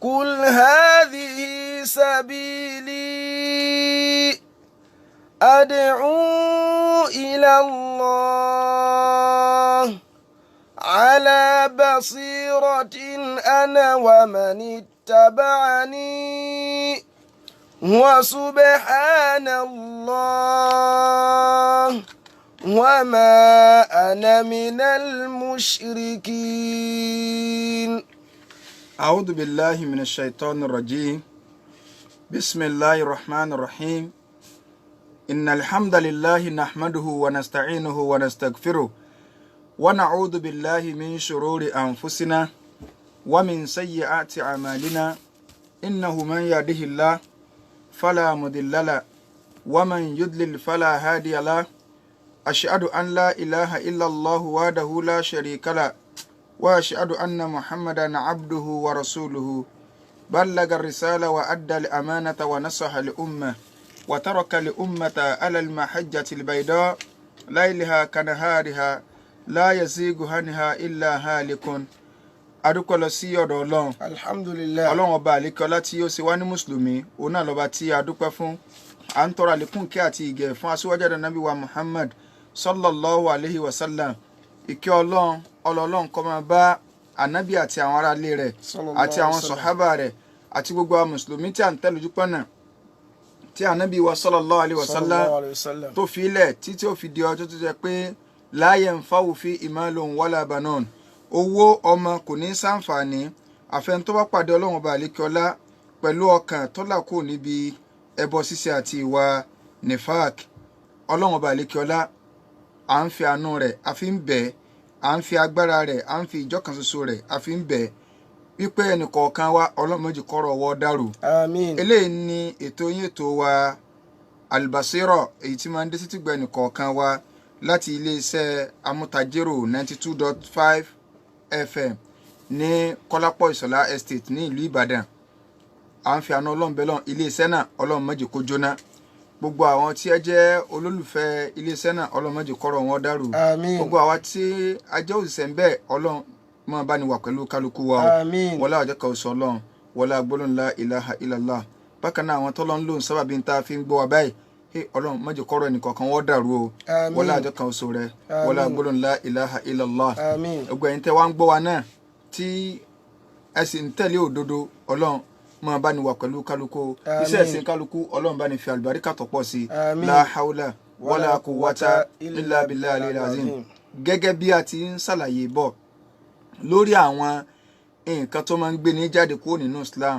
قل هذه سبيلي أدعو إلى الله على بصيرة أنا ومن اتبعني وسبحان الله وما أنا من المشركين. أعوذ بالله من الشيطان الرجيم. بسم الله الرحمن الرحيم. إن الحمد لله نحمده ونستعينه ونستغفره ونعوذ بالله من شرور أنفسنا ومن سيئات أعمالنا. إنه من يهده الله فلا مضل له ومن يضلل فلا هادي له. أشهد أن لا إله إلا الله وحده لا شريك له وأشهد أن محمدا عبده ورسوله، بلغ الرسالة وأدى الأمانة ونصح الأمة وترك الأمة على المحجة البيضاء ليلها كنهارها لا يزيغ عنها إلا هالك. Adúpẹ́ lọ sí ọ̀dọ̀ Ọlọ́run. Alhamdulillah. Ọlọ́run ọba àlékọ́lá tí ó ṣe wá ní mùsùlùmí, òun náà lọ́ba tí a dúpẹ́ fún. À ń tọrọ àlékún kí àti ìgẹ̀ fún aṣíwájú ànábì wa Muhammad sallallahu alayhi wa sallam. Ìkẹ́ Ọlọ́run, ọlọ́run kó máa bá ànábì àti àwọn aráalé rẹ̀ àti àwọn sọ̀hábà rẹ̀ àti gbogbo àwọn mùsùlùmí tí à ń tẹ̀lé ojúpọ̀nà tí ànábì wa sallallahu alayhi wa sallam tó fi ilẹ̀ títí ó fi di ọjọ́ tó jẹ́ pé la yanfa'u fi malun wala banun, owó ọmọ kò ní sàǹfààní àfẹn tó bá pàdé Ọlọ́run ọba àlékiọlá pẹ̀lú ọkàn tó là kúrò níbi ẹbọ ṣíṣe àti ìwà nifak. Ọlọ́run ọba àlékiọlá, à ń fi àánú rẹ̀ a fi ń bẹ̀, à ń fi agbára rẹ̀, à ń fi ìjọkan ṣoṣo rẹ̀ a fi ń bẹ̀ wípé ẹnìkọ̀ọ̀kan wa, Ọlọ́run méjì kọ́rọ̀ ọwọ́ dàrú. Àmín. Eléyìí ni ètò yín, ètò wa Albasiro, èyí tí máa ń dé sétí gbọ́ ẹnìkọ̀ọ̀kan wa láti iléeṣẹ́ amútajérò 92.5 FM ní Kọ́lápọ̀ Ìṣọ̀lá Estate ní ìlú Ìbàdàn. À ń fi àánú Ọlọ́run bẹ́lọ́n iléeṣẹ́ náà, Ọlọ́run má jẹ́ kó jóná. Gbogbo àwọn tí ẹ jẹ́ olólùfẹ́ iléeṣẹ́ náà, Ọlọ́run má jẹ́ kọ́rọ̀ wọn dàrú. Àmín. Gbogbo àwa tí a jẹ́ òṣìṣẹ́ ń bẹ́ẹ̀, Ọlọ́run máa bá ní wà pẹ̀lú kálukú wa o. Àmín. Wọlé àjọ kan oṣù Ọlọ́run, wọlé agbólóhùn la ilaha illallah. Bákan náà, àwọn tọ́lọ́ ń lò ń sábàbí tá a fi ń gbọ́ wa báyìí, Ọlọ́run má jẹ́ kọ́rọ̀ ẹnìkọ̀ọ̀kan wọ́n dàrú o. Àmín. Wọlé àjọ kan oṣù rẹ, wọlé agbólóhùn la ilaha illallah. Àmín. Gbogbo ẹ̀yin tẹ́ wá ń gbọ́ wa náà tí ẹ sì ń tẹ̀lé òdodo, Ọlọ́run máa bá ní wà pẹ̀lú kálukú o. Àmín. Iṣẹ́ ẹ̀sìn kálukú, Ọlọ́run bá ní fi àlùbáríkà tó pọ̀ sí i. Àmín. La hawla wala quwwata illa billahi alil azim. Gẹ́gẹ́ bí a ti ń ṣàlàyé bọ̀ lórí àwọn nǹkan tó máa ń gbé ní jáde kúrò nínú Islam,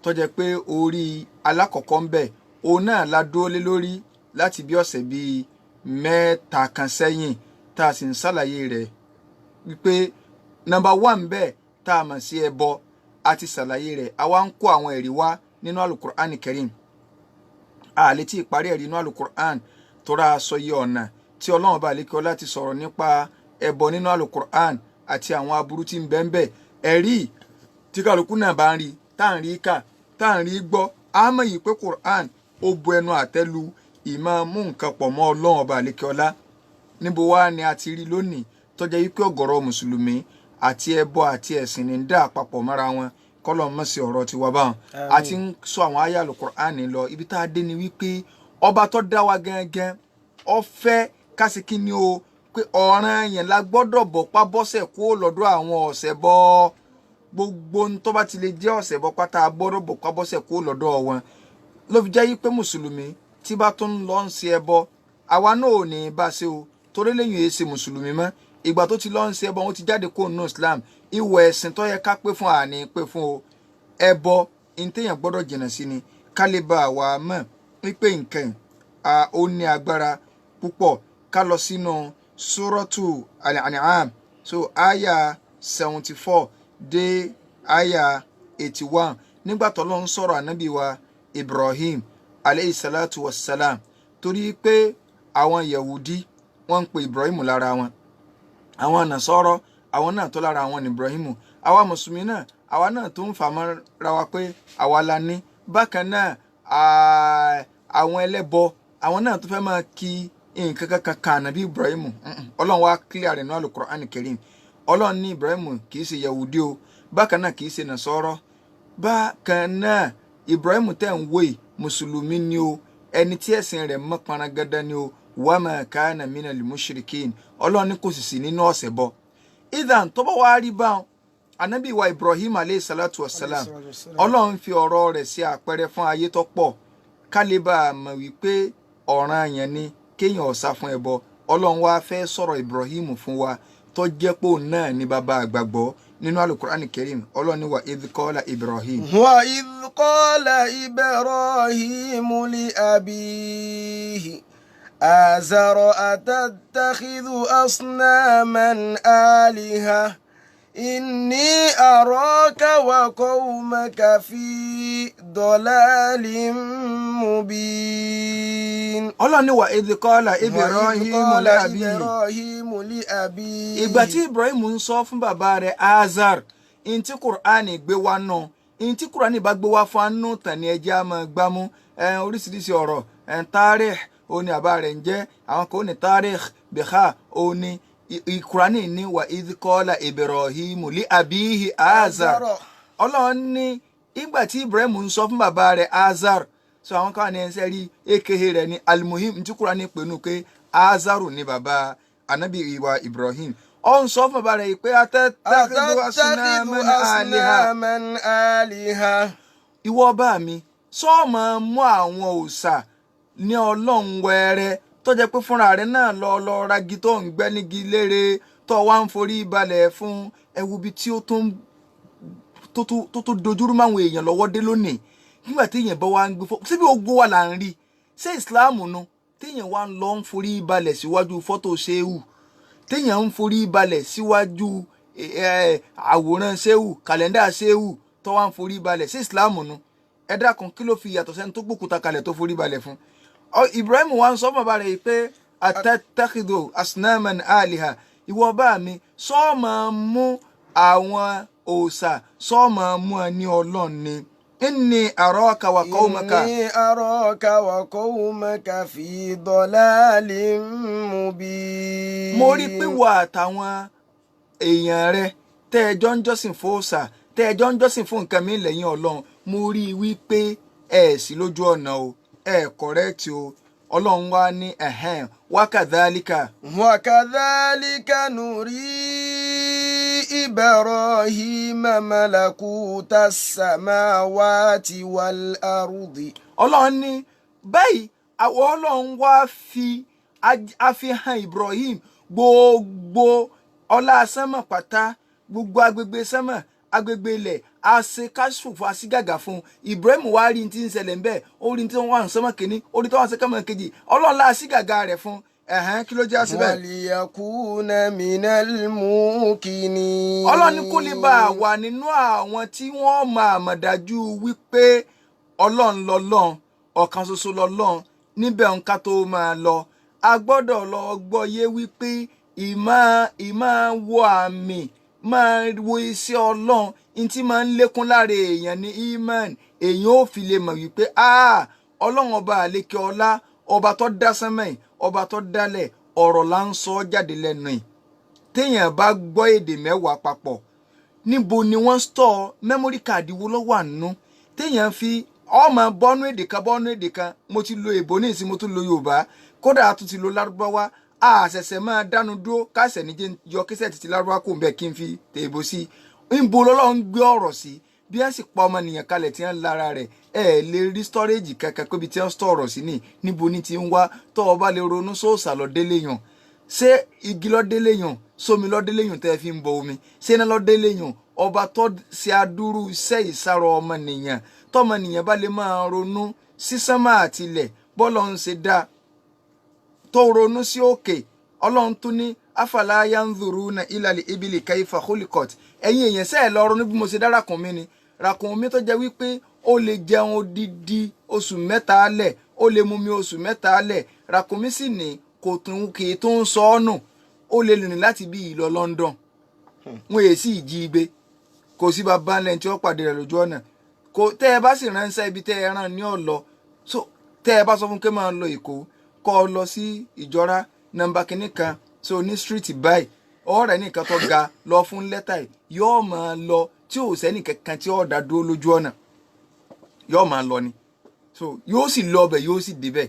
tó jẹ́ pé orí alákọ̀ọ́kọ́ ń bẹ̀, òun náà la dúró lé lórí láti bí ọ̀sẹ̀ bíi 3 kan sẹ́yìn, tá a sì ń ṣàlàyé rẹ̀ wípé number one bẹ́ẹ̀ tá a mọ̀ sí ẹbọ, a ti ṣàlàyé rẹ̀, a wá ń kó àwọn ẹ̀rí wá nínú Alukur'an Karim. A lè tí ì parí ẹ̀rí nínú Alukur'an tó ra aṣọ iye ọ̀nà tí Ọlọ́run bá lékè ọlá ti sọ̀rọ̀ nípa ẹbọ nínú Alukur'an àti àwọn aburú tí ń bẹ ń bẹ. Ẹ̀rí tí kálukú náà bá ń rí, tá à ń rí kà, tá à ń rí gbọ́, á mọ̀ yìí pé Qur'an ó bu ẹnu àtẹ́ lu ìmọ̀ mú nǹkan pọ̀ mọ́ Ọlọ́run ọba àlékè ọlá. Níbo wá ni a ti rí lónìí tó jẹ́ wípé ọ̀gọ̀rọ̀ mùsùlùmí àti ẹbọ àti ẹ̀sìn ní ń dà papọ̀ mọ́ra wọn? Kọ́lọ̀ mọ̀ sí ọ̀rọ̀ tiwa báwọn. A ti ń sọ àwọn àyá Al-Qur'an lọ. Ibi tá a dé ni wípé ọba tó dá wa gangan, ó fẹ́ kásìkí ni o pé ọ̀ràn yẹn la gbọ́dọ̀ bọ̀ pa bọ́sẹ̀ kó lọ́dọ̀ àwọn ọ̀sẹ̀ bọ́. Gbogbo ń tó bá ti lè jẹ́ ọ̀sẹ̀ bọ́ pátá, a gbọ́dọ̀ bọ̀ pa bọ́sẹ̀ kó lọ́dọ̀ wọn. Ló fi jẹ́ yí pé mùsùlùmí tí bá tún lọ ń ṣe ẹbọ, àwa náà ò ní bá ṣe o, torí lẹ́yìn èsì mùsùlùmí mọ́. Ìgbà tó ti lọ ń ṣe ẹbọ, wọn ti jáde kó nínú Islam. Ìwọ̀ ẹ̀sìn tó yẹ ká pé fún, àní pé fún o. Ẹbọ ìtẹ̀yàn gbọ́dọ̀ jìnnà sí ni ká lè bá wa mọ̀ wípé nǹkan ó ní agbára púpọ̀. Ká lọ sínú Suratu Al-An'am, so aya 74 dé aya 81, nígbà tó lọ ń sọ̀rọ̀ ànábì wa Ibrahim aleyhi salatu wa salam, torí pé àwọn Yahudi wọ́n ń pe Ibrahim lára wọn, àwọn Nasọ́rọ́ àwọn náà tó lára àwọn ní Ibrahim, àwa mùsùlùmí náà, àwa náà tó ń fà mọ́ra wa pé àwa la ní. Bákan náà, àwọn ẹlẹ́bọ, àwọn náà tó fẹ́ máa kí nǹkan kankan kan ànábì Ibrahim. Ọlọ́run wá clear rẹ̀ ní Al-Qur'an Karim. Ọlọ́run ní Ibrahim kì í ṣe Yahudi o, bákan náà kì í ṣe Nasọ́rọ́. Bákan náà Ibrahim tẹ̀ ń wò yìí, mùsùlùmí ni o, ẹni tí ẹ̀sìn rẹ̀ mọ́ parangandan ni o. Wa ma kana minal mushrikin, Ọlọ́run ní kò sì sí nínú ọ̀sẹ̀ bọ́. Idan tó bá wá rí báwọn, anabi wa Ibrahim aleyhi salatu wa salam, Ọlọ́run fi ọ̀rọ̀ rẹ̀ sí àpẹẹrẹ fún ayé tó pọ̀, kálíbà mọ̀ wípé ọ̀ràn yẹn ni kéèyàn ó sá fún ẹbọ. Ọlọ́run wá fẹ́ sọ̀rọ̀ Ibrahim fún wa, tó jẹ́ pé òun náà ní bàbá àgbàgbọ́ nínú Alukur'an Karim. Ọlọ́run ní wa idh qala Ibrahim. Wa idh qala Ibrahim li abihi azara atattakhidhu asnaman aliha inni araka wa qawmaka fi dalalin mubin. Ọlọ́run ní wa idh qala Ibrahim li abihi. Ìgbà tí Ibrahim ń sọ fún bàbá rẹ̀ Azar, in tí Kùránì gbé wá náà, in tí Kùránì bá gbé wá fún anú tàn ní ẹjẹ́ á máa gbámú. Oríṣiríṣi ọ̀rọ̀, tarikh ó ní àbá rẹ̀ ń jẹ́, àwọn kan ó ní tarikh bìkà ó ní Kùránì ní wa idh qala Ibrahim li abihi Azar. Ọlọ́run ní ìgbà tí Ibrahim ń sọ fún bàbá rẹ̀ Azar, so àwọn kan ní ẹsẹ̀ rí ekehe rẹ̀ ní almuhim tí Kùránì pinnu pé Azaru ní bàbá anabi ìwà Ibrahim. Ó ń sọ fún bàbá rẹ̀ pé atattakhidhu asnaman aliha. Ìwọ bá mi sọ́ọ̀mọ̀ mú àwọn òòṣà ní ọlọ́run wẹ́rẹ́ tó jẹ́ pé fúnra rẹ̀ náà lọ lọ ragi tó ń gbẹ́ nígi lére tó wá ń forí balẹ̀ fún ẹwu bí tí ó tó dojúrú máwọn èèyàn lọ́wọ́ dé lónìí. Nígbà tí èèyàn bá wá ń gbé fọ́ síbi ogbó wa là ń rí ṣé ìsìláàmù nu téèyàn wá ń lọ ń forí balẹ̀ síwájú fọ́tò ṣéwù, téèyàn ń forí balẹ̀ síwájú àwòrán ṣéwù, kàlẹ́ndà ṣéwù tó wá ń forí balẹ̀ sí ìsìláàmù nu. Ẹ dákun, kí ló fi yàtọ̀ sẹ́ni tó gbókúta kalẹ̀ tó forí balẹ̀ fún? Ibrahim wa ń sọ fún bàbá rẹ̀ pé atattakhidhu asnaman aliha, ìwọ bá mi sọ́ọ̀mọ̀ mú àwọn òòṣà, sọ́ọ̀mọ̀ mú ẹ ní ọlọ́run ni. Inni araka wa qawmaka. Inni araka wa qawmaka fi dalalin mubin. Mo rí pé wà àtàwọn èèyàn rẹ tẹ́ ẹ jọ ń jọ́sìn fún òòṣà, tẹ́ ẹ jọ ń jọ́sìn fún nǹkan mi lẹ́yìn ọlọ́run, mo rí i wípé ẹ sí lójú ọ̀nà o, ẹ kọ̀rẹ́ẹ̀tì o. Ọlọ́run wá ní ẹ̀hẹ́n wa kadhalika. Wa kadhalika nuri Ibrahima malakuta samawati wal ardi. Ọlọ́run ní báyìí àwọn ọlọ́run wá fi àfihàn Ibrahim gbogbo ọlá sánmà pátá, gbogbo agbègbè sánmà, agbègbè ilẹ̀, a ṣe káṣù fún aṣígàgà fún Ibrahim. Wá rí ti ń ṣẹlẹ̀ ńbẹ́, ó rí tí wọ́n wà ń sánmà kìíní, ó rí tí wọ́n wà ń sánmà kejì. Ọlọ́run la aṣígàgà rẹ̀ fún. Ẹ̀hẹ́n, kí ló jẹ́ síbẹ̀? Waliyakuna minal mukinin. Ọlọ́run ní kó lè bá a wà nínú àwọn tí wọ́n máa mọ̀ dájú wípé ọlọ́run lọ́lọ́run, ọ̀kan ṣoṣo lọ́lọ́run. Níbẹ̀ nǹka tó máa lọ, a gbọ́dọ̀ lọ gbọ́ yé wípé ìmọ̀ wo àmì, máa wo iṣẹ́ ọlọ́run ntí máa ń lékún lára èèyàn ní iman. Èèyàn ò fi lè mọ̀ wípé ọlọ́run ọba àlékè ọlá, ọba tó dá sánmọ̀, ọba tó dálẹ̀, ọ̀rọ̀ là ń sọ jáde lẹ́nu ẹ̀. Téèyàn bá gbọ́ èdè mẹ́wàá papọ̀, níbo ni wọ́n store memory card wo ló wà nínú téèyàn fi ọmọ bọ́nú èdè kan bọ́nú èdè kan? Mo ti lo èbó ní ìsìn, mo tún lo Yorùbá, kódà a tún ti lo Lárúbáwá. A ṣẹ̀ṣẹ̀ máa dánu dúró káṣẹ̀ níjẹ́ yọ kíṣẹ̀ títí Lárúbáwá kò ń bẹ̀ kí n fi tèbó sí i. Ń bo lọ́lọ́run gbé ọ̀rọ̀ sí bí wọ́n sì pa ọmọnìyàn kalẹ̀ tí wọ́n lára rẹ̀, ẹ lè rí storage kankan pé ibi tí wọ́n store ọ̀rọ̀ sí ni níbo ni ti ń wá. Tó o bá lè ronú sóòsà lọ délé yàn, ṣé igi lọ délé yàn, sómi lọ délé yàn tẹ́ fi ń bọ omi, ṣé iná lọ délé yàn? Ọba tó ṣe adúrú iṣẹ́ ìsarọ̀ ọmọnìyàn, tọmọnìyàn bá lè máa ronú sí sánmà àtilẹ̀ bọ́lọ̀ ń ṣe dáa, tó ronú sí òkè, ọlọ́run tún ní afala yanzuruna ilal ibili kaifa khuliqat. Ẹ̀yin èèyàn, sẹ́ẹ̀ lọ ronú bí mo ṣe dá ràkúnmí ni? Ràkúnmí tó jẹ́ wípé ó lè jẹun odidi oṣù mẹ́ta lẹ̀, ó lè mumi oṣù mẹ́ta lẹ̀. Ràkúnmí sì ní kò tún kì í tó ń sọ ọ́ nù, ó lè rìn láti bí ìlọ London, wọn èyí sì jí gbé, kò sí bàbá ńlẹ̀ tí ó pàdé rẹ̀ lójú ọ̀nà. Kò tẹ́ ẹ bá sì ránṣẹ́ ibi tẹ́ ẹ rán ní ọ̀lọ́, so tẹ́ ẹ bá sọ fún pé máa lọ Èkó, kọ́ ọ lọ sí Ìjọra nọ́mbà kìíní kan, so ní street báyìí, ọ̀rẹ́ nìkan tó ga lọ fún lẹ́tà yìí, yóò máa lọ tí ò sẹ́ni kankan tí ó dá dúró lójú ọ̀nà, yóò máa lọ ni. So yóò sì lọ ọbẹ̀, yóò sì débẹ̀.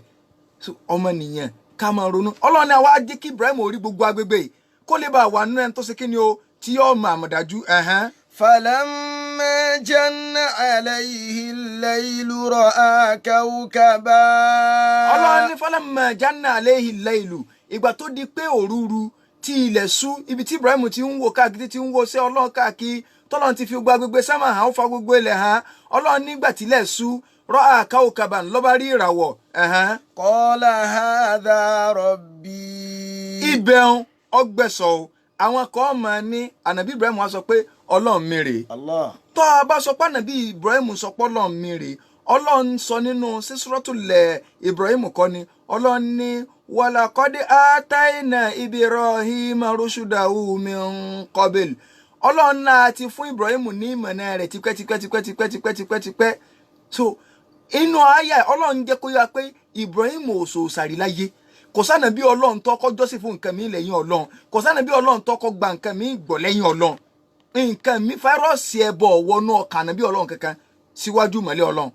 So ọmọnìyàn ká máa ronú. Ọlọ́run ní àwa jẹ́ kí Ibrahim orí gbogbo agbègbè yìí kó lè bá wà nínú ẹni tó ṣe kí ni o, tí yóò máa àmọ̀dájú ẹ̀hẹ́n. فلما جن عليه الليل رأى كوكبا. Ọlọ́run ní falamma janna alayhi laylu, ìgbà tó di pé òrúru tí ilẹ̀ ṣú, ibi tí Ibrahim ti ń wo káàkiri, tí ń wo sí Ọlọ́run káàkiri, tọ́lọ́run ti fi gbogbo agbègbè sámà hàn, ó fa gbogbo ilẹ̀ hàn. Ọlọ́run nígbà tílẹ̀ ṣú, ra'a kawkaban, ló bá rí ìràwọ̀ ẹ̀hẹ́n. قال هذا ربي. Ibẹ̀ ń ọgbẹ̀sọ̀ o, àwọn kan máa ní ànàbí Ibrahim wá sọ pé Ọlọ́run mi rèé. Allah. Tọ́ a bá sọ pé ànàbí Ibrahim sọ pé Ọlọ́run mi rèé, Ọlọ́run sọ nínú sísúrọ́tùlẹ̀ Ibrahim kọ́ ni Ọlọ́run ní walaqad atayna Ibrahima rushudahu min qabl. Ọlọ́run náà ti fún Ibrahim ní ìmọ̀nà rẹ̀ tipẹ́ tipẹ́ tipẹ́ tipẹ́ tipẹ́ tipẹ́ tipẹ́. So inú àyà Ọlọ́run jẹ́ kó yá pé Ibrahim ò sòsàrí láyé. Kò sánà bí Ọlọ́run tọ́kọ́ jọ́sìn fún nǹkan mi lẹ́yìn Ọlọ́run, kò sánà bí Ọlọ́run tọ́kọ́ gba nǹkan mi gbọ́ lẹ́yìn Ọlọ́run. Nǹkan mi fáírọ́ọ̀sì ẹbọ wọnú ọkàn ànábì Ọlọ́run kankan síwájú mọ́lẹ̀ Ọlọ́run.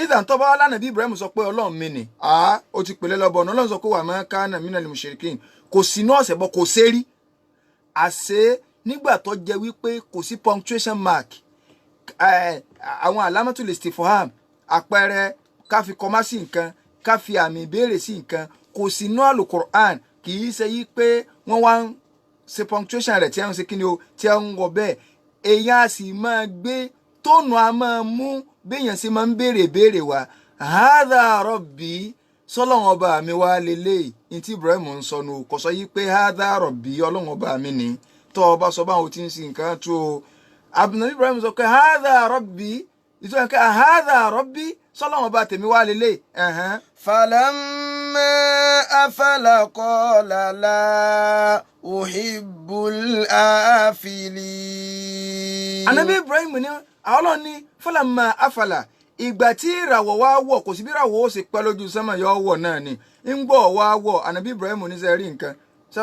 Ìdàn tó bá wá lánàá bí Ibrahim sọ pé Ọlọ́run mi nì á, ó ti pèlè lọ́bọ̀ ọ̀nà. Ọlọ́run sọ pé wà máa ká nà mí nàlẹ́ mushrikin, kò sí ní ọ̀sẹ̀ bọ́, kò sérí àṣé nígbà tó jẹ́ wípé kò sí punctuation mark, àwọn alamatul istifham, àpẹẹrẹ ká fi comma sí nǹkan, ká fi àmì ìbéèrè sí nǹkan, kò sí ní alukur'an. Kì í ṣe yí pé wọ́n wá ń ṣe punctuation rẹ̀ tí a ń ṣe kíni o, tí a ń wọ bẹ́ẹ̀. Èèyàn a sì máa gbé tóònù, a máa mú béèyàn ṣe máa ń béèrè béèrè wá. Hadha rabbi, sọlọ́wọ́n ọba mi wá lélẹ́yìí. Ní tí Ibrahim ń sọnù, kò sọ yí pé hadha rabbi, Ọlọ́wọ́n ọba mi ni. Tọ́ ọba sọ báwọn ti ń sin nǹkan tó o, Abdul Ibrahim sọ pé hadha rabbi, ìtura pé hadha rabbi, sọlọ́wọ́n ọba tèmi wá lélẹ́yìí. Ẹ̀hẹ́n. فلما أفل قال لا أحب الآفلين. Anabi Ibrahim ní àwọn Ọlọ́run ní falamma afala, ìgbà tí ìràwọ̀ wá wọ̀, kò sí bí ìràwọ̀ ó sì pẹ́ lójú sánmà, yọ wọ̀ náà ni ń gbọ́ wá wọ̀. Anabi Ibrahim ní sẹ́ rí nǹkan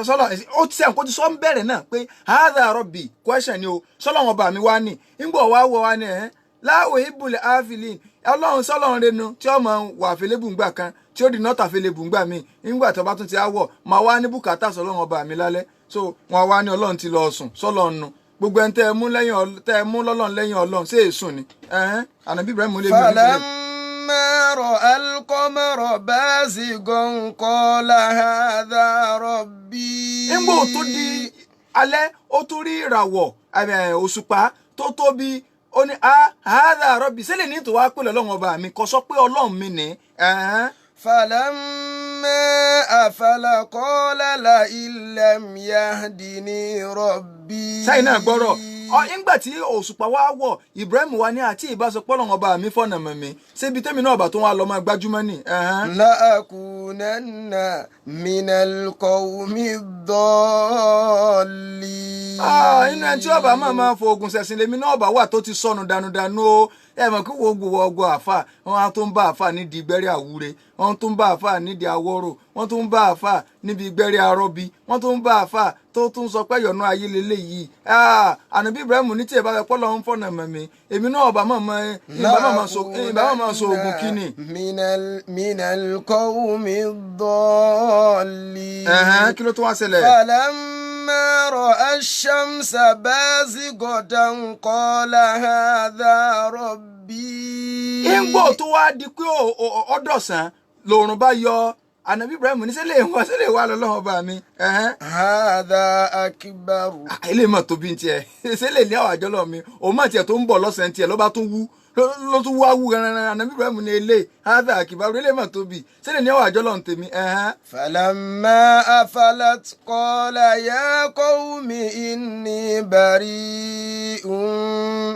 sọlọ, ó ti sẹ́yìn kó ti sọ ń bẹ̀rẹ̀ náà pé hadha rabbi, question ni o, sọlọ́wọ́n ọba mi wá ní ń gbọ́ wá wọ̀ wá ní ẹ̀ la uhibbul afilin. Ọlọ́run sọlọ́run renu tí ọmọ wà available ńgbà kan, tí ó di not available ńgbà míì, ńgbà tó bá tún ti á wọ̀ máa wá ní bùkátà sọlọ́run ọba mi lálẹ́. So wọn wá ní Ọlọ́run ti lọ sùn, sọlọ́run nu gbogbo ẹni tẹ́ ẹ mú lẹ́yìn tẹ́ ẹ mú lọ́lọ́run lẹ́yìn Ọlọ́run ṣé èsùn ni. Ẹ̀hẹ́n, ànàbí Ibrahim lè mi ò ní sílẹ̀. فلما رأى القمر بازغا قال هذا ربي. Ńgbò tó di alẹ́, ó tún rí ìràwọ̀ òṣùpá tó tóbi, ó ní a hadha rabbi, sílẹ̀ ní tó wá pè lọ́lọ́run ọba mi, kò sọ pé Ọlọ́run mi ní. Ẹ̀hẹ́n. فلما أفل قال لئن لم يهدني ربي. Sẹ́yìn náà gbọ́rọ̀ ọ, ńgbà tí òṣùpá wá wọ̀, Ibrahim wa ní àti ìbáṣepọ̀ Ọlọ́run ọba mi fọ̀nà mọ̀ mi ṣébi tẹ́mi náà bá tó wá lọ́ máa gbájúmọ́ ni. Ẹ̀hẹ́n. لأكونن من القوم الضالين. Ah, inú ẹni tí ọba máa fo ogun ṣẹ̀sìn lèmi náà ọba wà tó ti sọnù dànùdànù o. Ẹ mọ̀ kí gbogbo ọgọ àfà wọn á tún bá àfà nídìí gbẹ́rẹ́ àwúre, wọn tún bá àfà nídìí awọ́rò, wọn tún bá àfà níbi gbẹ́rẹ́ arọ́bí, wọn tún bá àfà tó tún sọ pé yọ̀nù ayé lélẹ́yìí. Ah, ànàbí Ibrahim ní tí ẹ bá fẹ́ pọ́ lọ́n fọ̀nà mọ̀ mi, èmi náà ọba ìbá máa so ogun kíni. من القوم الضالين. Ẹ̀hẹ́n, kí ló tún wá ṣẹlẹ̀? فلما رأى الشمس بازغة قال هذا ربي. Ńgbò tó wá di pé ọdọ̀sán lòrùn bá yọ, ànàbí Ibrahim ní sẹ́lẹ̀ wá sẹ́lẹ̀ wá lọ́lọ́wọ́ bá mi. Ẹ̀hẹ́n. هذا أكبر. Ah, eléyìí mà tóbi ń tiẹ̀, sẹ́lẹ̀ ní àwọn àjọlọ mi òun mà tiẹ̀ tó ń bọ̀ lọ́sàn-án tiẹ̀ ló bá tún wú ló tún wá wú rẹ̀rẹ̀rẹ̀. Ànàbí Ibrahim ní eléyìí hadha akbar, eléyìí mà tóbi, sẹ́lẹ̀ ní àwọn àjọlọ ń tèmi. Ẹ̀hẹ́n. فلما أفلت قال يا قوم إني بريء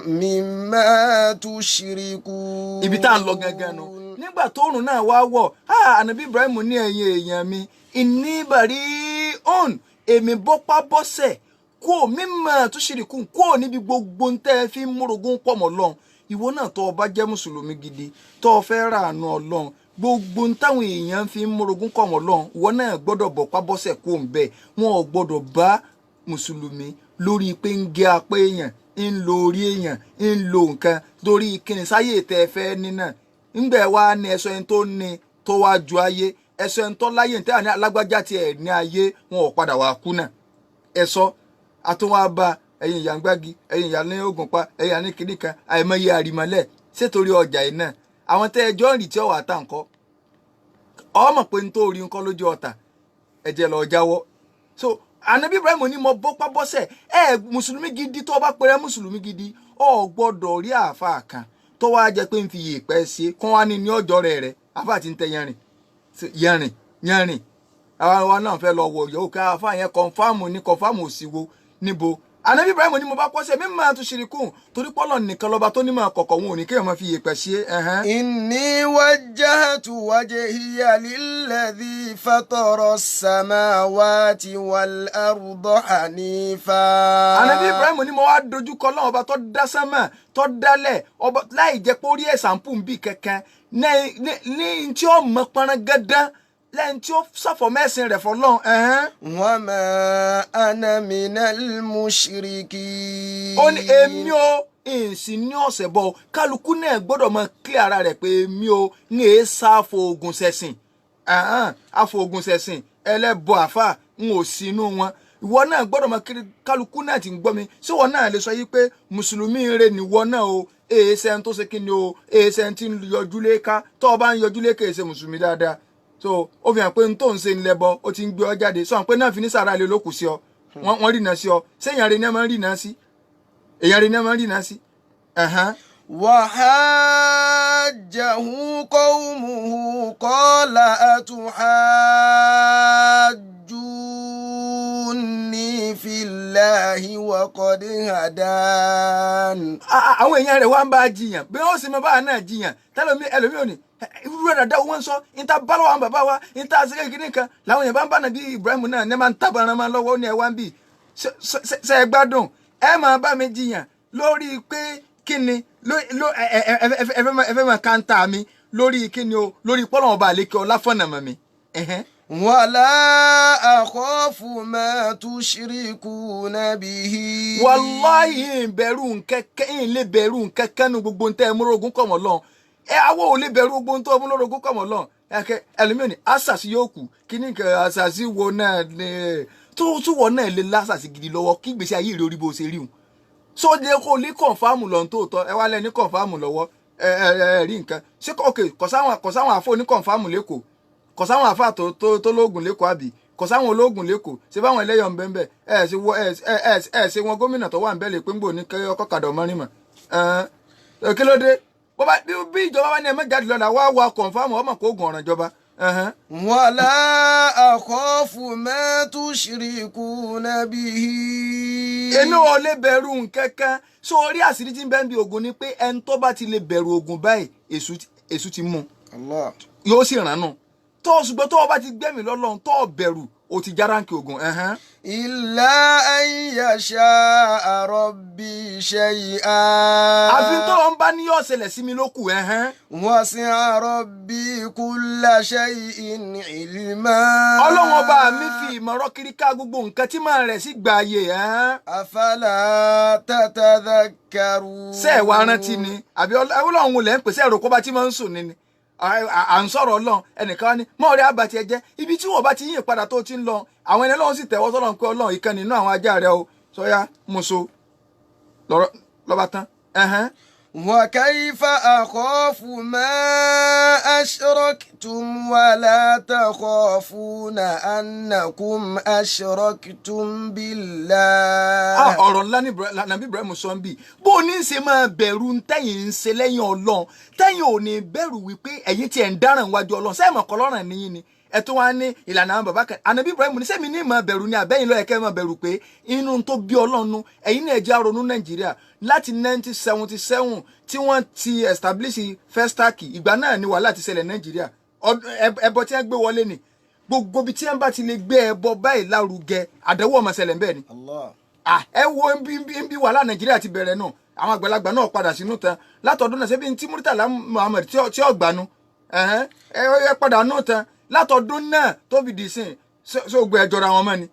مما تشركون. Ibi tá à ń lọ gangan nu, nígbà tóòrùn náà wá wọ̀, ah, ànàbí Ibrahim ní ẹ̀yin èèyàn mi, inni bari'un, èmi bọ́pá bọ́sẹ̀ kó mimma tushrikun, kó níbi gbogbo ń tẹ́ ẹ fi ń múrogún pọ̀ mọ́ Ọlọ́run. Ìwọ náà tó o bá jẹ́ mùsùlùmí gidi tó o fẹ́ ràánú Ọlọ́run, gbogbo ń táwọn èèyàn fi ń múrogún pọ̀ mọ́ Ọlọ́run, ìwọ náà gbọ́dọ̀ bọ́pá bọ́sẹ̀ kó ń bẹ̀. Wọn ò gbọ́dọ̀ bá mùsùlùmí lórí pé ń gé apá èèyàn. ń lo orí èèyàn, ń lo nǹkan torí kíni sáyé tẹ́ ẹ fẹ́ ní náà. Ńgbẹ́ wa ní ẹ̀sọ́ ẹni tó ní tó wá ju ayé, ẹ̀sọ́ ẹni tó láyé ní tẹ́wọ̀n ní alágbájá tiẹ̀ ní ayé, wọn ò padà wá kú náà. Ẹ̀sọ́ àtúnwá bá ẹ̀yin ìyá ń gbági, ẹ̀yin ìyá ní ogun pa, ẹ̀yin ìyá ní kinní kan, àìmọye àrìmọ́lẹ̀ sétorí ọjà yìí náà. Àwọn tẹ́ ẹjọ́ ń rì tí ọ̀wà tá nǹkan ọmọ pé n tó rí nǹkan lójú ọ̀tà ẹ̀jẹ̀ lọ jáwọ́. So Ànábì Ibrahim ní mo bọ́pá bọ́sẹ̀. Ẹ mùsùlùmí gidi, tó bá pẹrẹ mùsùlùmí gidi, ọ gbọ́dọ̀ rí àáfàá kan tó wá jẹ́ pé ń fi yèèpẹ̀ ṣe kán wá ní ọjọ́ rẹ̀ àáfàá ti ń tẹ yanrìn yanrìn yanrìn. Àwọn náà fẹ́ lọ wọ yòówù ká àáfàá yẹn kọ̀nfàmù ní kọ̀nfàmù òsìwò níbo. Ànábì Ibrahim ní mo bá pọ́sẹ̀ mi máa tún ṣirikún torí pọ́lọ̀ nìkan lọ́ba tó nímọ̀ kọ̀kọ̀, wọn ò ní kéèyàn máa fi yèèpẹ̀ ṣe. إني وجهت وجهي للذي فطر السماوات والأرض حنيفا. Ànábì Ibrahim ní mo wá dojúkọ Ọlọ́run ọba tó dá sánmà tó dálẹ̀ ọba láì jẹ́ pé ó rí ẹ̀sàmpù ń bì kankan ní tí ó mọ pọnrán gándan lẹ́yìn tí ó sàfọ̀mẹ́sìn rẹ̀ fọlọ́run. وما أنا من المشركين. Ó ní èmi ò ìsìn ní ọ̀sẹ̀ bọ̀. Kálukú náà gbọ́dọ̀ máa clear ara rẹ̀ pé èmi ò ní èé sá àfọ̀ògùn ṣẹ̀sìn, àfọ̀ògùn ṣẹ̀sìn ẹlẹ́bọ àfà ń ò sínú wọn. Ìwọ náà gbọ́dọ̀ máa kiri. Kálukú náà ti ń gbọ́ mi, ṣé ìwọ náà lè sọ yí pé mùsùlùmí rẹ nìwọ náà o? Èé ṣe ẹni tó ṣe kí ni o, èé ṣe ẹni tí ń yọjú léka. Tó o bá ń yọjú léka, èé ṣe mùsùlùmí dáadáa. So ó fi hàn pé n tó ń ṣe ń lẹbọ, ó ti ń gbé ọ jáde. Sọ pé náà fi ní sàrà lè lókù sí ọ, wọ́n rìnà sí ọ. Ṣé èèyàn rẹ ní ẹ máa ń rìnà sí? Èèyàn rẹ ní ẹ máa ń rìnà sí. وحاجه قومه قال أتحاجوني في الله وقد هدان. Àwọn èèyàn rẹ̀ wá ń bá a jiyàn bí wọ́n sì máa bá a náà jiyàn tẹ́lẹ̀mí ẹlòmí ò ní irú rẹ̀ dáadáa. Wọ́n ń sọ níta bá lọ́wọ́ àwọn bàbá wa níta ṣe kékeré kan làwọn èèyàn bá ń bá nàbí Ibrahim náà ní máa ń tábàrán máa lọ́wọ́ ní ẹ wá ń bì ṣe é gbádùn. Ẹ máa bá mi jiyàn lórí pé kí ni ló ẹ fẹ́ máa káńtà mi lórí kí ni o, lórí pọ́lọ́wọ́n bá àlékè ọlá fọ̀nà mọ̀ mi. ولا أخاف ما تشركون به. Wàláhì, ìbẹ̀rù nkẹ́kẹ́ ń lè bẹ̀rù nkẹ́kẹ́ nu gbogbo ntẹ́ múlògún kọ̀mọ̀ lọ́n. Ẹ awọ́ ò lè bẹ̀rù gbogbo ntẹ́ múlògún kọ̀mọ̀ lọ́n. Ẹ̀kẹ́ ẹlòmíràn ní àṣàṣì yóò kù kí ní kẹ àṣàṣì wo náà lè tó túwọ̀ náà lè lásàṣì gidi lọ́wọ́ kí gbèsè ayé rẹ̀ orí bó ṣe rí hùn só lè kó lè confirm lọ́n tó tọ́. Ẹ wá lẹ́ni confirm lọ́wọ́ ẹ ẹ ẹ rí nǹkan ṣé? Ok, kò sáwọn àfọ ní confirm lẹ́kọ̀ọ́, kò sáwọn àfà tó tó tó lóògùn lẹ́kọ̀ọ́, àbí kò sáwọn olóògùn lẹ́kọ̀ọ́? Ṣé báwọn ẹlẹ́yọ̀ ń bẹ́ẹ̀ bẹ́ẹ̀ ẹ ṣe wọ ẹ ẹ ẹ ṣe wọn gómìnà tó wà ń bẹ́ẹ̀ lè pé ń gbò ní kọ́kadà ọmọrin mọ̀ ẹ. Kí ló dé? Bó bá bí ìjọba bá ní ẹ má jáde lọ́la, wá wá confirm ọmọ kó gùn ọ̀ràn ìjọba. ولا أخاف ما تشركون به. Èmi ò lè bẹ̀rù nǹkankan. So orí àṣírí tí ń bẹ ń bí ogun ni pé ẹni tó bá ti lè bẹ̀rù ogun báyìí, èṣù ti mú un. Allah. Yóò sì ràn nù tó o, ṣùgbọ́n tó o bá ti gbẹ̀mí lọ́lọ́run tó o bẹ̀rù, o ti járáǹkì ogun. إلا أن يشاء ربي شيئا. Àfi tó o ń bá ní yóò ṣẹlẹ̀ sí mi ló kù. وسع ربي كل شيء علما. Ọlọ́run ọba mi fi ìmọ̀ràn kiri ká gbogbo nǹkan tí màá rẹ̀ sí gbààyè. أفلا تتذكرون. Ṣé ẹ wá rántí ni àbí ọlọ́run lẹ́ ń pèsè ẹ̀rọ kó bá tí máa ń sùn ni ni à ń sọ̀rọ̀ ọlọ́run. Ẹnìkan wá ní mọ́ ọ̀rẹ́ àbàtì ẹ̀jẹ̀ ibi tí wọ́n bá ti yín padà tó ti ń lọ. Àwọn ẹni ọlọ́run sì tẹ̀wọ́ sọ́lọ́run pé ọlọ́run ìkan nínú àwọn ajá rẹ o sọ́yá muso lọ́rọ̀ lọ́ba tán. وكيف أخاف ما أشركتم ولا تخافون أنكم أشركتم بالله. Ah, ọ̀rọ̀ ńlá ní nàbí Ibrahim sọ ń bì. Bó o ní í ṣe máa bẹ̀rù tẹ̀yìn ń ṣe lẹ́yìn ọlọ́run, tẹ̀yìn ò ní bẹ̀rù wípé ẹ̀yin tiẹ̀ ń dáràn wájú ọlọ́run, sẹ́yìn mọ̀kọ́ lọ́ràn níyìn ni ẹ tó wá ní ìlànà àwọn bàbá kan. Ànàbí Ibrahim ní sẹ́mi ní máa bẹ̀rù ni àbẹ́yìn lọ́yẹ̀ kẹ́ máa bẹ̀rù pé inú tó bí ọlọ́run nu ẹ̀yin náà. Jẹ́ àrònú Nàìjíríà láti 1977 tí wọ́n ti establish Festac, ìgbà náà ni wàhálà ti ṣẹlẹ̀ Nàìjíríà. Ẹbọ tí wọ́n gbé wọlé ni gbogbo ibi tí wọ́n bá ti lè gbé ẹbọ báyìí lárugẹ, àdánwò ọmọ ṣẹlẹ̀ ń bẹ́ẹ̀ ni. Allah. Ah, ẹ wo bí wàhálà Nàìjíríà ti bẹ̀rẹ̀ náà. Àwọn àgbàlagbà náà padà sínú tán látọdún náà. Ṣebí tí Murtala Muhammed tí ó gbanu ẹ̀hẹ́n, ẹ padà nù tán látọdún náà tó fi dì sìn ṣé ó gbé ẹjọra wọn mọ́ ni.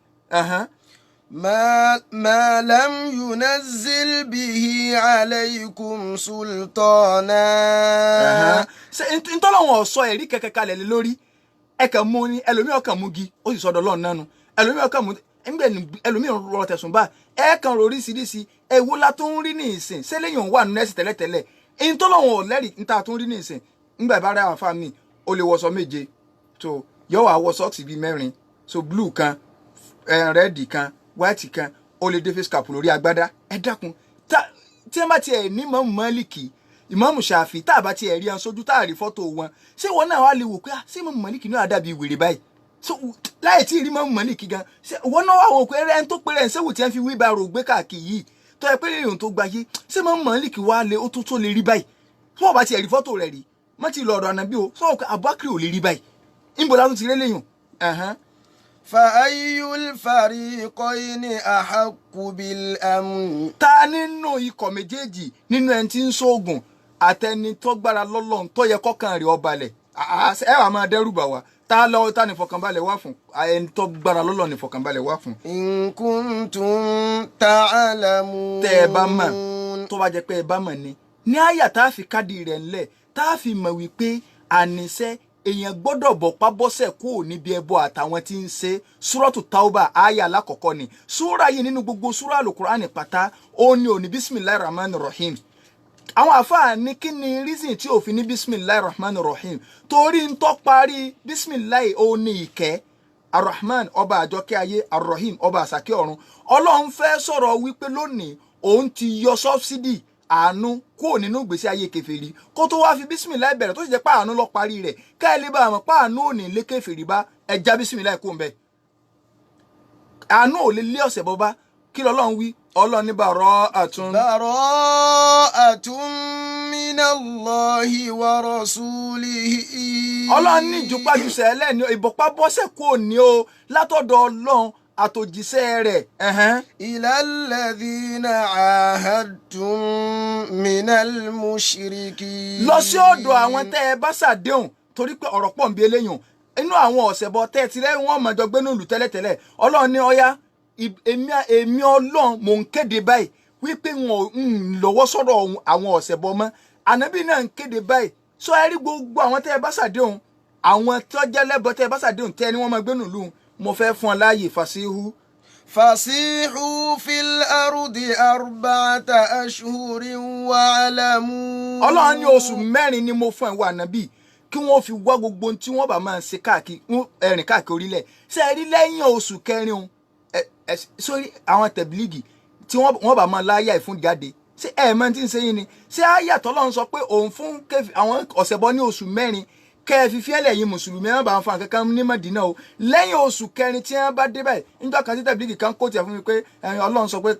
ما لم ينزل به عليكم سلطانا. Ṣe ntọ́lọ́wọ̀n ọ̀sọ́ ẹ̀rí kẹ̀kẹ́ kalẹ̀ lé lórí, ẹ kàn mú ni, ẹlòmíì ọkàn mú gi, ó sì sọdọ̀ lọ́ọ̀ nánu, ẹlòmíì ọkàn mú ẹgbẹ́, ẹlòmíì rọ tẹ̀sùn bá ẹ kàn rò oríṣiríṣi. Ewu la tó ń rí ní ìsìn, ṣé lẹ́yìn òun wà nínú ẹ̀sìn tẹ́lẹ̀tẹ́lẹ̀? Ntọ́lọ́wọ̀n ọ̀lẹ́rìí níta tó ń rí ní ìsìn ńgbà ìbára àwọn afá mi, ó lè wọṣọ 7 tó yọ wà, wọ socks bíi 4, so blue kan, red kan, white kan, ó lè dé face cap lórí agbádá. Ẹ dákun, tí ẹ bá tiẹ̀ ní Ìmáàmù Málíkì, Ìmáàmù Ṣàfì, tá a bá tiẹ̀ rí wọn sójú, tá a rí fọ́tò wọn, ṣé wọn náà wá lè wò pé, ah, ṣé Ìmáàmù Málíkì náà dàbí wèrè báyìí? So láì tí ì rí Ìmáàmù Málíkì gan, ṣé wọn náà wà wò pé ẹni tó péré ẹ̀ ń ṣéwù tí wọ́n fi wí bá rò gbé káàkiri yìí tó yẹ pé èèyàn tó gbayé, ṣé Ìmáàmù Málíkì wá lé ó tó lè rí báyìí? Tí wọ́n bá tiẹ̀ rí fọ́tò rẹ̀ rí, má ti lọ ọ̀dọ̀ ànábì o, sọ pé Abubakar ò lè rí báyìí, níbo la tún ti rí lẹ́yìn? فأي الفريقين أحق بالأمن؟ Ta nínú ikọ̀ méjèèjì, nínú ẹni tí ń ṣoògùn àtẹni tó gbára lọ́lọ́run, tó yẹ kọ́kàn rẹ̀ ó balẹ̀? Ẹ wàá máa dẹ́rù bà wá. Ta lọ ta ní ìfọkànbalẹ̀ wà fún? Ẹni tó gbára lọ́lọ́run ní ìfọkànbalẹ̀ wà fún. إن كنتم تعلمون. Tẹ́ ẹ bá mọ̀, tó bá jẹ́ pé ẹ bá mọ̀ ni. Ní àyà tá a fi kádìí rẹ̀ ńlẹ̀, tá a fi mọ̀ wípé àníṣe èèyàn gbọ́dọ̀ bọ̀pá bọ́sẹ̀ kúrò níbi ẹbọ àtàwọn tí ń ṣe, Súrọ́tù Tauba, àyà alákọ̀ọ́kọ́ ni. Súrà yìí, nínú gbogbo súrà Alukur'ani pátá, ó ní òní Bisimilahi Rahman Rahim. Àwọn àfáà ní kí ni reason tí òfin ní Bisimilahi Rahman Rahim? Torí ń tọ́ parí Bisimilahi, ó ní ìkẹ́, Arahman, ọba àjọkẹ́ ayé, Arahim, ọba àsàkẹ́ ọ̀run. Ọlọ́run fẹ́ sọ̀rọ̀ wípé lónìí òun ti yọ subsidy àánú kúrò nínú ìgbésí ayé kèfèrí, kó tó wáá fi Bisimilahi bẹ̀rẹ̀, tó sì jẹ́ pé àánú lọ parí rẹ̀, ká ẹ lè bá àwọn pa àánú ò ní lé kèfèrí bá ẹja. Bisimilahi kó ń bẹ, àánú ò lè lé ọ̀sẹ̀ bọ́ bá. Kí lọ́lọ́run wí? Ọlọ́run ní bàrọ́ àtún. براءة من الله ورسوله. Ọlọ́run ní ìjùpájùsẹ̀ ẹlẹ́ni, ìbọ̀pá bọ́sẹ̀ kò ní o látọ̀dọ̀ Ọlọ́run àtòjíṣẹ́ rẹ̀. Ẹ̀hẹ́n. إلى الذين عاهدتم من المشركين. Lọ sí ọ̀dọ̀ àwọn tẹ́ ẹ bá ṣàdéhùn, torí pé ọ̀rọ̀ pọ̀ ń bí eléyùn inú àwọn ọ̀sẹ̀ bọ tẹ́ ẹ ti rẹ́ wọ́n mọ̀jọ gbénú ìlú tẹ́lẹ̀tẹ́lẹ̀. Ọlọ́run ní ọ̀yá, èmi Ọlọ́run mò ń kéde báyìí wípé wọn ò ń lọ́wọ́ sọ̀rọ̀ àwọn ọ̀sẹ̀ bọ mọ́. Ànábì náà ń kéde báyìí. Sọ ẹ rí gbogbo àwọn tẹ́ ẹ bá ṣàdéhùn, àwọn tó jẹ́ lẹ́bọ tẹ́ ẹ bá ṣàdéhùn, tẹ́ ẹ ní wọ́n máa gbénú ìlú, mo fẹ́ fún ọ láàyè, fàṣíhù. فسيحوا في الأرض 4 أشهر واعلموا. Ọlọ́run ní oṣù 4 ni mo fún ẹ wà nábì, kí wọ́n fi wá gbogbo ohun tí wọ́n bá máa ṣe káàkiri, ẹ̀rìn káàkiri orílẹ̀. Ṣe é rí lẹ́yìn oṣù kẹrin o, ẹ sórí àwọn tẹ̀bílíìgì tí wọ́n bá máa láyà ìfún jáde, ṣé ẹ mọ̀ tí ń ṣe yín ni? Ṣé àyà tọ́lọ́run sọ pé òun fún àwọn ọ̀sẹ̀ bọ́ ní oṣù 4 kẹ́ ẹ fi fiẹ́lẹ̀ yín mùsùlùmí, ẹ má bàa fa nǹkan kan ní Mọ̀dínà o, lẹ́yìn oṣù kẹrin tí wọ́n bá dé báyìí? Níjọ́ kan tí tẹ̀bílíìgì kan kó tiẹ̀ fún mi pé ẹ̀yin Ọlọ́run sọ pé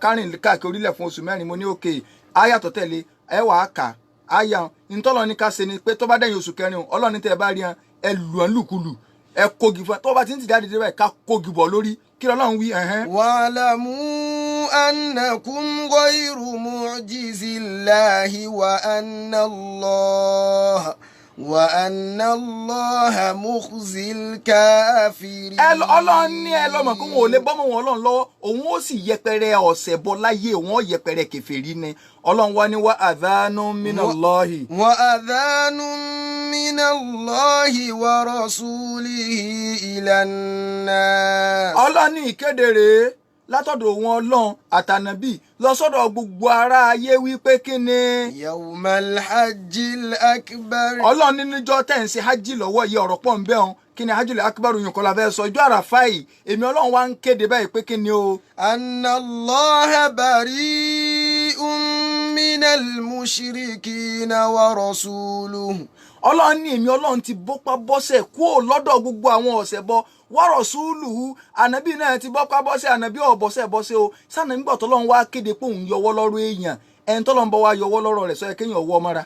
ká rìn káàkiri orílẹ̀ fún oṣù 4, mo ní òkè àyà tó tẹ̀lé ẹ wàá kà àyà ntọ́lọ́ ní ká ṣe ni pé tó bá dẹ̀yìn oṣù kẹrin o, Ọlọ́run ní tẹ́ ẹ bá rí ẹ, ẹ lù ọ́n lùkulù, ẹ kógi fún ẹ, tó bá ti ń tì jáde dé báyìí, ká kógi bọ̀ lórí. Kí lọ́lọ́run wí? Ẹ̀hẹ́n. واعلموا أنكم غير معجز الله وأن الله مخزي الكافرين. Ẹ Ọlọ́run ní ẹ lọ́mọ kó wọn ò lè bọ́mọ wọn Ọlọ́run lọ́wọ́, òun ó sì yẹpẹrẹ ọ̀sẹ̀ bọ láyé, òun ó yẹpẹrẹ kèfèrí ni. Ọlọ́run wá ní wá adhanu minallahi. وأذان من الله ورسوله إلى الناس. Ọlọ́run ní ìkéde rèé látọ̀dọ̀ òun Ọlọ́run àtànàbí lọ sọ́dọ̀ gbogbo ará ayé wípé kí ni? يوم الحج الأكبر. Ọlọ́run ní níjọ́ tẹ̀ ń ṣe hajj lọ́wọ́ yìí, ọ̀rọ̀ pọ̀ ń bẹ́ ọ́n. Kí ni hajj akbar yìí kọ́ la fẹ́ sọ, ìjọ àràfà yìí, èmi Ọlọ́run wá ń kéde báyìí pé kí ni o? أن الله بريء من المشركين ورسوله. Ọlọ́run ní èmi Ọlọ́run ti bọ́pá bọ́sẹ̀ kúrò lọ́dọ̀ gbogbo àwọn ọ̀sẹ̀ bọ, wọ́rọ̀ súlùú, ànábì náà ti bọ́pá bọ́sẹ̀, ànábì ọ̀bọ̀sẹ̀ bọ́sẹ̀ o. Sànà nígbà tọ́lọ́run wá kéde pé òun yọwọ́ lọ́rọ̀ èèyàn, ẹni tọ́lọ́run bọ́ wá yọwọ́ lọ́rọ̀ rẹ̀, sọ yẹ kéèyàn ọwọ́ mọ́ra.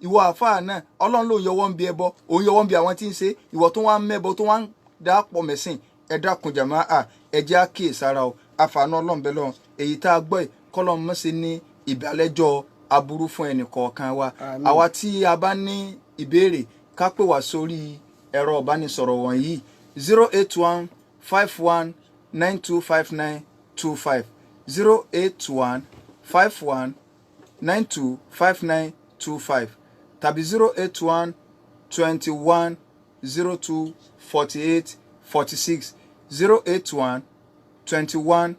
Ìwọ àáfàá náà, Ọlọ́run ló yọwọ́ ń bi ẹbọ, òun yọwọ́ ń bi àwọn tí ń ṣe, ìwọ tó wá ń mẹ́bọ, tó wá ń dà pọ̀ mẹ́sìn. Ẹ dákun jàmáà, ẹ jẹ́ á kíyèsára o. Àfààní Ọlọ́run bẹ́ẹ̀ lọ́run, èyí tá a gbọ́ yìí, kọ́lọ́run mọ̀ sí ní ìbálẹ́jọ́ aburú fún ẹnì kọ̀ọ̀kan wa. Àmín. Àwa tí a bá ní ìbéèrè, ká pè wá sórí ẹ̀rọ ìbánisọ̀rọ̀ wọ̀nyí: 081 51 925925, 08151 925925 tàbí 081 21 02 48 46, 081 21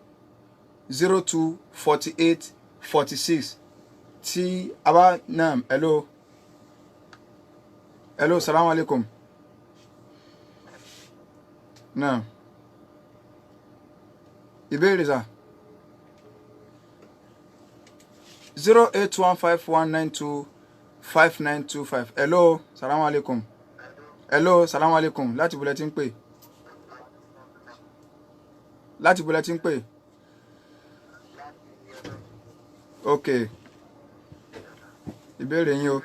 02 48 46. Tí a bá naam. Hello, hello, salaam alaikum. Naam, ìbéèrè sà. 08151925925. Hello, salaam alaikum. Hello, salaam alaikum. Láti bulẹ̀ tí ń pè? Láti bulẹ̀ tí ń pè? Ok, ìbéèrè yín o.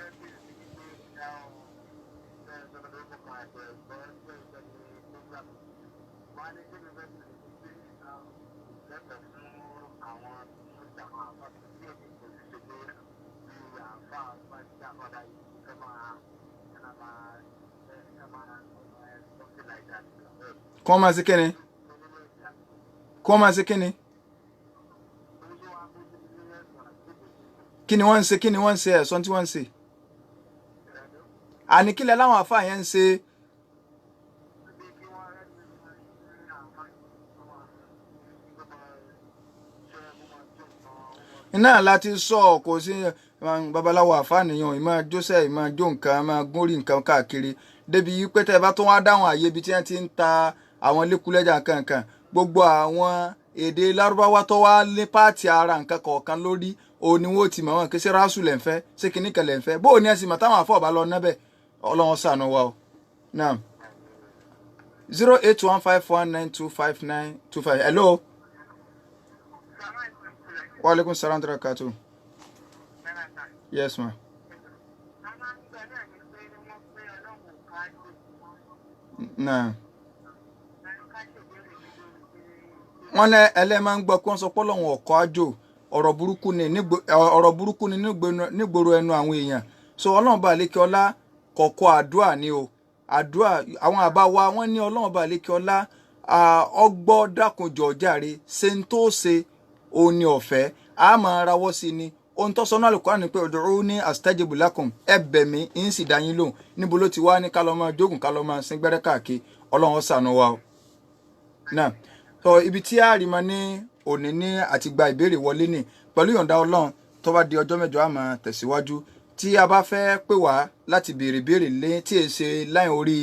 Kọ́ máa ṣe kíni? Kọ́ máa ṣe kíni? Kí ni wọ́n ń ṣe? Kí ni wọ́n ń ṣe? Ẹ̀sán tí wọ́n ń ṣe? Àní kílẹ̀ láwọn àfáà yẹn ń ṣe? Iná láti sọ kò sí babaláwo àfáà nìyẹn, ìmọ̀ jósẹ̀, ìmọ̀ jó nǹkan, ìmọ̀ gúnrí nǹkan káàkiri, débi pé tẹ́ ẹ bá tún wá dáhùn àyè ibi tí wọ́n ti ń ta àwọn lẹ́kúlẹ́jà kankan, gbogbo àwọn èdè lárúbáwá tó wá ní páàtì ara nǹkan kọ̀ọ̀kan lórí òun ni wọ́n ti mọ̀ wọ́n kí ṣé ráṣù lẹ̀ ń fẹ́, ṣé kìíní kan lẹ̀ ń fẹ́, bóò ní ẹ̀sìn mọ̀ táwọn àfọ̀ bá lọ nábẹ̀. Ọlọ́run ṣàánú wa o. Naam, 08151925925. Hello. Wa alaikum salam wa barakatuh. Yes, ma. Naam. Wọ́n lẹ ẹlẹ́ máa ń gbọ́ kí wọ́n sọ pé Ọlọ́run ọ̀kọ́ àjò, ọ̀rọ̀ burúkú ni ọ̀rọ̀ burúkú ni nígboro ẹnu àwọn èèyàn. So Ọlọ́run bá lékè ọlá kọ̀kọ́ àdúà ni o, àdúà àwọn àbá wa wọ́n ní Ọlọ́run bá lékè ọlá ọgbọ́ dákunjọ jàre, ṣe ń tó ṣe òun ni ọ̀fẹ́ a máa rawọ́ sí ni. Ohun tó sọ náà Al-Qur'an ni pé ud'uni astajib lakum, ẹ bẹ̀ mí ń sì dá yín lóhùn. Níbo ló ti wá ní ká lọ máa jókòó, ká lọ máa sin gbẹ́rẹ́ káàkiri? Ọlọ́run ó ṣàánú wa o. Náà so ibi tí a rí ma ní òní ní àti gba ìbéèrè wọlé ní pẹ̀lú ìyọ̀ǹda Ọlọ́run, tó bá di ọjọ́ mẹ́jọ a máa tẹ̀síwájú. Tí a bá fẹ́ pè wá láti béèrè béèrè lé tí è ṣe láì orí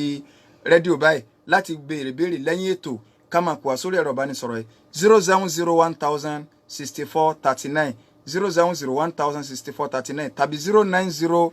rédíò báyìí, láti béèrè béèrè lẹ́yìn ètò, ká máa pè wá sórí ẹ̀rọ ìbánisọ̀rọ̀ yìí: 070 1064 39, 070 1064 39 tàbí 090.